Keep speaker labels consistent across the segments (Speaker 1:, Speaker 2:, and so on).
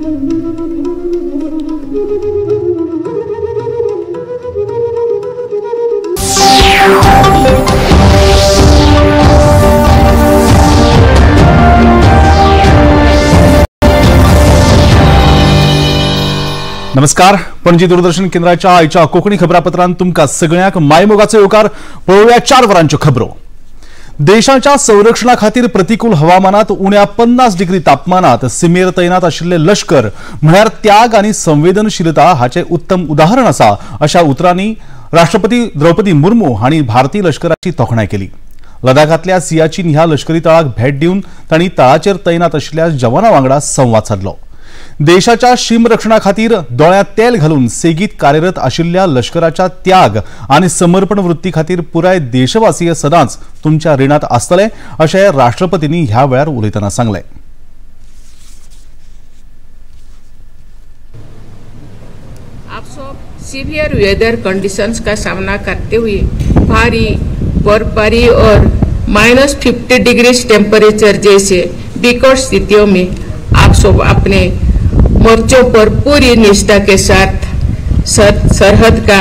Speaker 1: नमस्कार, पणजी दूरदर्शन केंद्राच्या आयच्या कोंकणी खबरापत्रांत तुमकां सगळ्यांक मायमोगाचो येवकार. पळोवया 4 वरांच्यो खबरो. देशाच्या संरक्षणा खातीर प्रतिकूल हवामानात उण्या 50 डिग्री तापमानात सीमेर तैनात आशिल्ले लश्कर म्हळ्यार त्याग आनी संवेदनशीलता हाचें उत्तम उदाहरण आसा अशा उतरांनी राष्ट्रपती द्रौपदी मुर्मू हांणी भारतीय लश्कराची तोखणाय केली. लडाखांतल्या सियाचीन ह्या लश्करी तळाक भेट दिवन तांणी तळाचेर तैनात आशिल्ल्या जवानां वांगडा संवाद सादलो. देशाच्या शीमरक्षणा खातीर दोळ्यांत तेल घालून सेगीत कार्यरत आशिल्ल्या लश्कराच्या त्याग आनी समर्पण वृत्ती खातीर पुराय देशवासीय सदांच तुमच्या रिणांत आसतले अशें राष्ट्रपतींनी ह्या वेळार उलयतना सांगलें.
Speaker 2: आप सब सीवियर वेदर कंडीशंस का सामना करते हुए भारी बर्फबारी और -50 डिग्री टेम्परेचर जैसे विकट स्थितियों में आप सब अपने मोर्चों पर पूरी निष्ठा के साथ सरहद का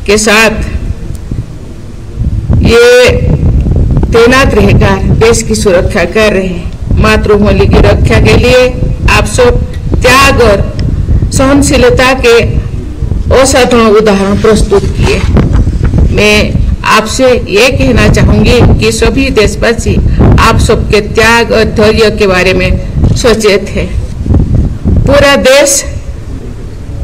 Speaker 2: के साथ ये तैनात रहकर देश की सुरक्षा कर रहे हैं. मातृभूमि की रक्षा के लिए आप सब त्याग और सहनशीलता के असाधारण उदाहरण प्रस्तुत किए. मैं आपसे ये कहना चाहूँगी कि सभी देशवासी आप सबके त्याग और धैर्य के बारे में सचेत है. पूरा देश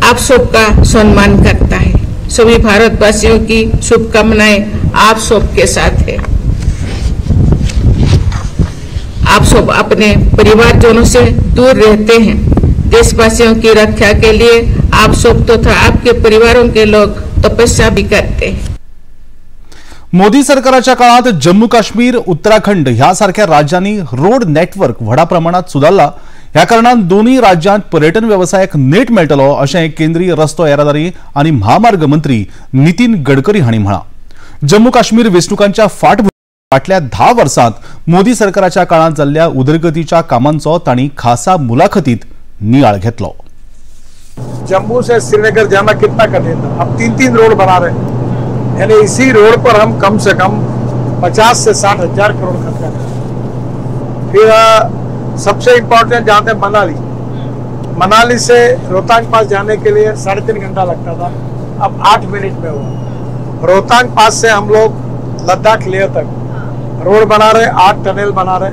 Speaker 2: आप सबका सम्मान करता है. सभी भारतवासियों की शुभकामनाएं आप सबके साथ है. आप सब अपने परिवारजनों से दूर रहते हैं. देशवासियों की रक्षा के लिए आप सब तथा आपके परिवारों के लोग तपस्या भी करते हैं.
Speaker 1: मोदी सरकाराच्या काळात जम्मू काश्मीर, उत्तराखंड ह्या सारख्या राज्यांनी रोड नेटवर्क व्हडा प्रमाणात सुदारला. ह्या कारणान दोनूय राज्यांत पर्यटन वेवसायाक नेट मेळटलो अशें केंद्रीय रस्तो येरादारी आनी म्हामार्ग मंत्री नितीन गडकरी हांणी म्हळां. जम्मू काश्मीर वेंचणुकांच्या फाटल्या 10 वर्सांत मोदी सरकाराच्या काळांत जाल्ल्या उदरगतीच्या कामांचो तांणी खासा मुलाखतीत नियाळ घेतलो.
Speaker 3: जम्मू से श्रीनगर जाना कितना कठिन था, अब 3-3 रोड बना रहे हैं. यानी इसी रोड पर हम कम से कम 50 से 60 हजार करोड़ खर्चा करें. फिर सबसे इम्पोर्टेंट जाते हैं मनाली. मनाली से रोहतांग पास जाने के लिए 3.5 घंटा लगता था, अब 8 मिनट में हुआ. रोहतांग पास से हम लोग लद्दाख लेह तक रोड बना रहे, 8 टनल बना रहे.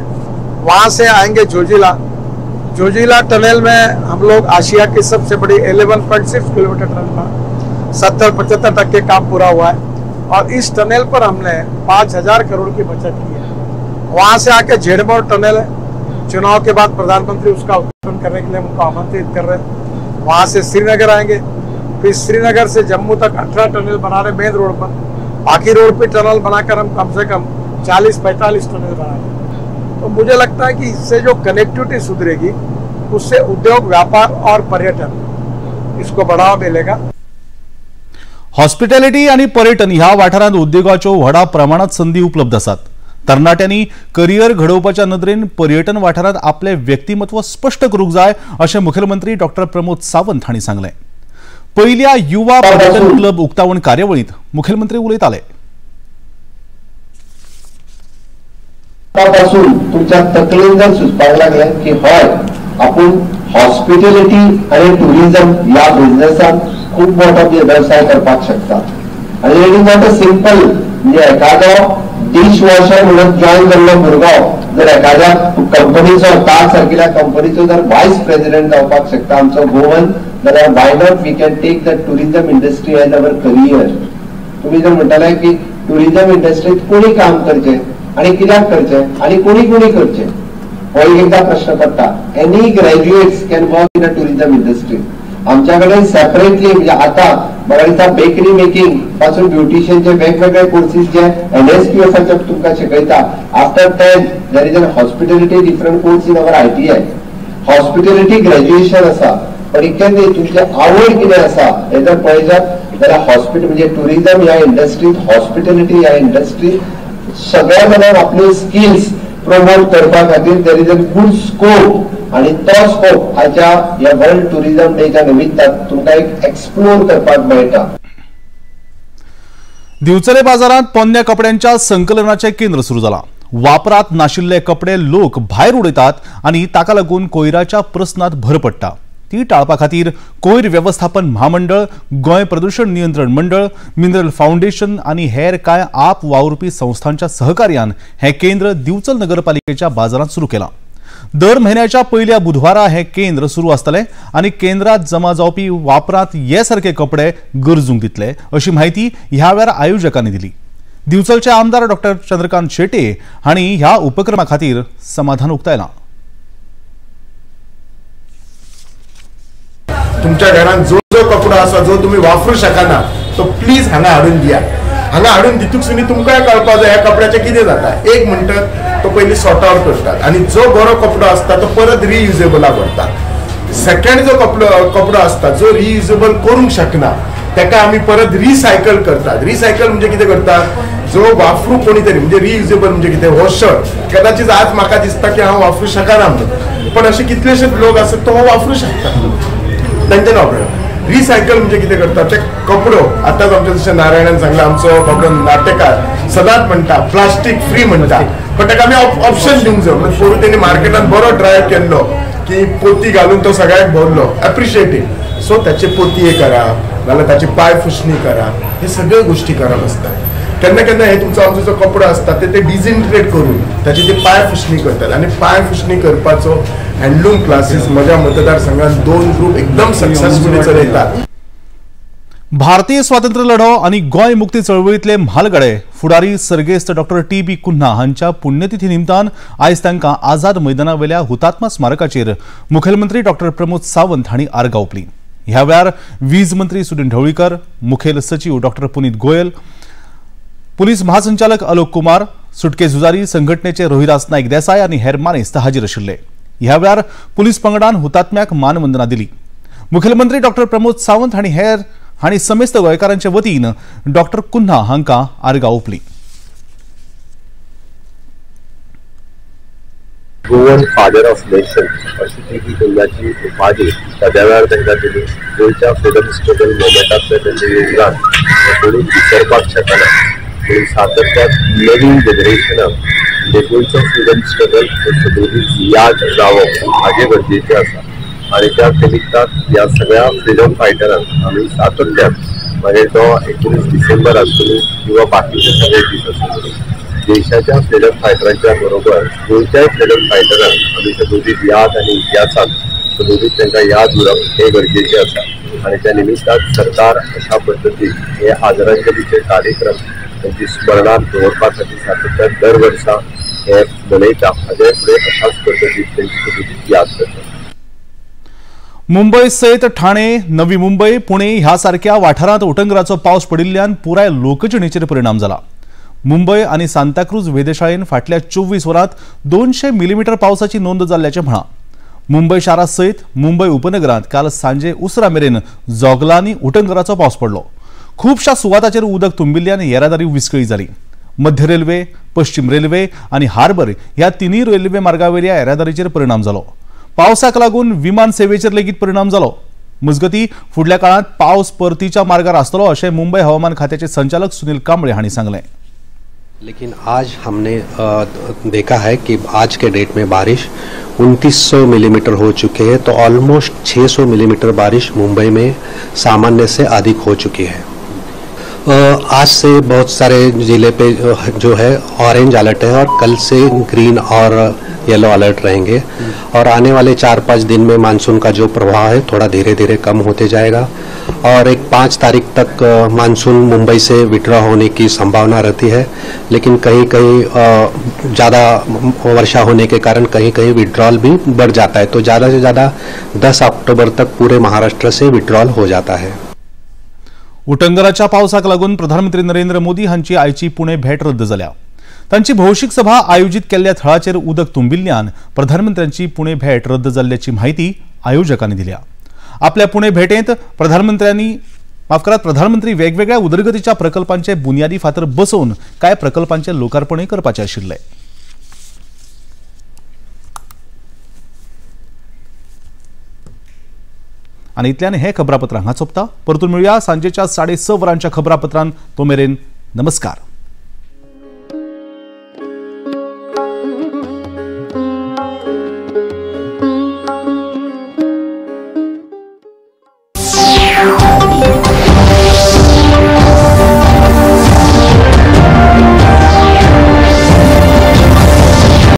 Speaker 3: वहाँ से आएंगे जोजिला. जोजिला टनल में हम लोग आशिया की सबसे बड़ी 11.6 किलोमीटर टनल बना, 70-75% काम पूरा हुआ है. और इस टनल पर हमने 5,000 करोड़ की बचत की है. वहाँ से आके झेडमोर टनल है, चुनाव के बाद प्रधानमंत्री उसका उद्घाटन करने के लिए उनको आमंत्रित कर रहे हैं. वहाँ से श्रीनगर आएंगे, फिर श्रीनगर से जम्मू तक 18 टनल बना रहे मेन रोड पर. बाकी रोड पे टनल बनाकर हम कम से कम 40-45 टनल बना रहे हैं. तो मुझे लगता है कि इससे जो कनेक्टिविटी सुधरेगी उससे उद्योग, व्यापार और पर्यटन इसको बढ़ावा मिलेगा.
Speaker 1: हॉस्पिटॅलिटी आणि पर्यटन ह्या वाठारांत उद्योगाच्यो व्हडा प्रमाणात संधी उपलब्ध आसात. तरणाट्यांनी करियर घडोवपाच्या नदरेन पर्यटन वाठारांत आपले व्यक्तिमत्व स्पष्ट करूंक जाय अशें मुखेलमंत्री डॉक्टर प्रमोद सावंत हांणी सांगलें. पयल्या युवा पर्यटन क्लब उक्तावण कार्यावळींत मुखेलमंत्री उलयताले.
Speaker 4: आतापासून तुमच्या तकलेन जर सुचपाक लागलें की हय आपूण हॉस्पिटॅलिटी आनी टुरिझम ह्या बिझनेसान खूब मोठो वेवसाय करपाक शकता. आनी it is not a simple, म्हणजे एखादो डिश वॉशर म्हणून जॉईन जाल्लो भुरगो जर एखाद्या कंपनीचो ताज सारकिल्या कंपनीचो जर वायस प्रेसिडेंट जावपाक शकता आमचो गोवन, जाल्यार why not we can take the tourism industry as our career. तुमी जर म्हणटाले की टुरिझम इंडस्ट्रीत कोणी काम करचें आनी कित्याक करचें आनी कोणी कोणी करचें हो एक एकदां प्रश्न पडटा. Any graduates can work in a tourism industry. आमच्या कडेन सेपरेटली म्हणजे आतां म्हाका दिसता बेकरी मेकिंग पासून ब्युटिशियनचे वेगवेगळे कोर्सीस जे NSQF तुमकां शिकयता. After 10 there is an hospitality different course in our ITI. Hospitality graduation आसा, पण इतकें न्ही, तुमची आवड कितें आसा हें जर पळयशात जाल्यार हॉस्पिटल म्हणजे टुरिझम ह्या इंडस्ट्रीत, हॉस्पिटॅलिटी ह्या इंडस्ट्रीत सगळ्या जाणांक आपल्यो स्किल्स प्रमोट करपा खातीर there is a good scope आनी तो स्कोप आयच्या ह्या वर्ल्ड टुरिझम डेच्या निमित्तान तुमकां एक एक्सप्लोर करपाक मेळटा.
Speaker 1: दिवचले बाजारांत पोन्न्या कपड्यांच्या संकलनाचें केंद्र सुरू जालां. वापरात नाशिल्ले कपडे लोक भायर उडयतात आनी ताका लागून कोयराच्या प्रस्नांत भर पडटा. ती टाळपा खातीर कोयर वेवस्थापन म्हामंडळ, गोंय प्रदूषण नियंत्रण मंडळ, मिनरल फावंडेशन आनी हेर कांय आप वावुरपी संस्थांच्या सहकार्यान हें केंद्र दिवचल नगरपालिकेच्या बाजारांत सुरू केलां. दर म्हयन्याच्या पयल्या बुधवारा हें केंद्र सुरू आसतलें आनी केंद्रात जमा जावपी वापरांत ये सारके कपडे गरजूंक दितले अशी म्हायती ह्या वेळार आयोजकांनी दिली. दिवचलचे आमदार डॉक्टर चंद्रकांत शेट्ये हांणी ह्या उपक्रमा खातीर समाधान उक्तायलां.
Speaker 5: तुमच्या घरात जो जो कपडो आसा जो तुमी वापरू शकना तो प्लीज हांगा हाडून दिया. हांगा हाडून दितूक सुनी तुमकांय कळपाक जाय ह्या कपड्याचें कितें जाता. एक म्हणटात तो पयलीं सॉर्ट आवट करतात आनी जो बरो कपडो आसता तो परत रियुजेबलाक व्हरतात. सेकंड जो कपडो आसता जो रियुजेबल करूंक शकना ताका आमी परत रिसायकल करतात. रिसायकल म्हणजे कितें करतात, जो वापरू कोणी तरी म्हणजे रियुजेबल म्हणजे कितें, हो शर्ट कदाचित आज म्हाका दिसता की हांव वापरू शकना म्हणून, पण अशे कितलेशेच लोक आसात तो हो वापरू शकता, तांचे प्रॉब्लेम. रिसायकल म्हणजे कितें करतात, ते कपडो आतांच आमच्या जशें नारायणान सांगलां, आमचो बाबडो नाटेकार सदांच म्हणटा प्लास्टीक फ्री म्हणटा, पण ताका आमी ऑप्शन दिवंक जाय. म्हणजे पोरूं तेणी मार्केटान बरो ड्रायव्ह केल्लो की पोती घालून तो सगळ्याक भरलो, एप्रिशिएटींग. सो ताचे पोतये करा नाल्यार ताची पांय फुसणी करा, हे सगळे गोश्टी करप आसता. केन्ना केन्ना हे तुमचो आमचो जो कपडो आसता ते डिझिंटिग्रेट करून ताची ती पांय फुसणी करतात आनी पांय फुसणी करपाचो हँडलूम क्लासीस म्हज्या मतदारसंघात 2 ग्रुप एकदम सक्सेसफुली चलयतात.
Speaker 1: भारतीय स्वातंत्र्य लढो आनी गोंय मुक्ती चळवळींतले म्हालगडे फुडारी सर्गेस्त डॉक्टर टी बी कुन्हा हांच्या पुण्यतिथी निमतान आयज तांकां आझाद मैदानावेल्या हुतात्मा स्मारकाचेर मुखेलमंत्री डॉक्टर प्रमोद सावंत हांणी आर्गां ओंपली. ह्या वेळार वीज मंत्री सुदिन ढवळीकर, मुखेल सचीव डॉक्टर पुनीत गोयल, पुलीस महासंचालक आलोक कुमार, सुटके झुजारी संघटनेचे रोहिदास नाईक देसाय आनी हेर मानेस्त हाजीर आशिल्ले. ह्या वेळार पुलीस पंगडान हुतात्म्याक मानवंदना दिली. मुखेलमंत्री डॉक्टर प्रमोद सावंत हांणी समेस्त गोंयकारांचे वतीन डॉक्टर कुन्हा हांकां आर्गां ओंपली.
Speaker 4: गोवन फादर ऑफ नेशन अशी टी कुन्हाची उपाधी त्या वेळार तांकां दिली. गोंयच्या फ्रिडम स्ट्रगल मुवमेंटांतलें तांचें योगदान कोणी विसरपाक शकना. म्हणून सातत्यान नवीन जनरेशनाक म्हणजे गोंयचो फ्रिडम स्ट्रगल सदोदीत याद जावप हाजें गरजेचें आसा आनी त्या निमित्तान ह्या सगळ्या फ्रिडम फायटरांक आमी सातत्यान मागीर तो 19 डिसेंबर आसतलो किंवा बाकीचे सगळे दीस आसतले, देशाच्या फ्रिडम फायटरांच्या बरोबर गोंयच्याय फ्रिडम फायटरांक आमी सदोदीत याद आनी इतिहासांत सदोदीत तांकां याद उरप हें गरजेचें आसा आनी त्या निमित्तान सरकार अशा पद्दतीन हे आदरांजलीचे कार्यक्रम तांची स्मरणांत दवरपा खातीर सातत्यान दर वर्सा हे मनयता. हाजे फुडें अशाच पद्दतीन तांची सदोदीत याद करता.
Speaker 1: मुंबय सयत ठाणे, नवी मुंबय, पुणे ह्या सारक्या वाठारांत उटंगराचो पावस पडिल्ल्यान पुराय लोकजिणेचेर परिणाम जाला. मुंबय आनी सांताक्रूज वेधशाळेन फाटल्या 24 वरांत 200 मिलीमीटर पावसाची नोंद जाल्ल्याचें म्हळां. मुंबय शारा सयत मुंबय उपनगरांत काल सांजे उसरा मेरेन जोगलांनी उटंगराचो पावस पडलो. खुबश्या सुवाताचेर उदक तुंबिल्ल्यान येरादारी विस्कळीत जाली. मध्य रेल्वे, पश्चिम रेल्वे आनी हार्बर ह्या तिनूय रेल्वे मार्गावेल्या येरादारीचेर परिणाम जालो. पावसाक लागून विमान सेवेचेर लेगीत परिणाम जालो. मजगती फुडल्या काळांत पावस परतीच्या मार्गार आसतलो अशें मुंबय हवामान खात्याचे संचालक सुनील कांबळे हांणी सांगलें.
Speaker 6: लेकिन आज हमने देखा है कि आज के डेट में बारिश 2900 मिलीमीटर हो चुकी है, तो ऑलमोस्ट 600 मिलीमीटर बारिश मुंबई में सामान्य से अधिक हो चुकी है। आज से बहुत सारे ज़िले पे जो है ऑरेंज अलर्ट है और कल से ग्रीन और येलो अलर्ट रहेंगे और आने वाले 4-5 दिन में मानसून का जो प्रभाव है थोड़ा धीरे धीरे कम होते जाएगा और एक 5 तारीख तक मानसून मुंबई से विड्रॉ होने की संभावना रहती है, लेकिन कहीं कहीं ज़्यादा वर्षा होने के कारण कहीं कहीं विड्रॉल भी बढ़ जाता है, तो ज़्यादा से ज़्यादा 10 अक्टूबर तक पूरे महाराष्ट्र से विड्रॉल हो जाता है।
Speaker 1: उटंगराच्या पावसाक लागून प्रधानमंत्री नरेंद्र मोदी हांची आयची पुणे भेट रद्द जाल्या। तांची भौशीक सभा आयोजित केल्ल्या थळाचेर उदक तुंबिल्ल्यान प्रधानमंत्र्यांची पुणे भेट रद्द जाल्ल्याची माहिती आयोजकांनी दिल्या। आपल्या पुणे भेटेंत प्रधानमंत्री वेगवेगळ्या उदरगतीच्या प्रकल्पांचे बुनियादी फातर बसोवन कांय प्रकल्पांचे लोकार्पणय करपाचे आशिल्ले। आनी इतल्यान हें खबरापत्र हांगा सोंपता. परतून मेळुया सांजेच्या 6:30 वरांच्या खबरापत्रान. तो मेरेन नमस्कार.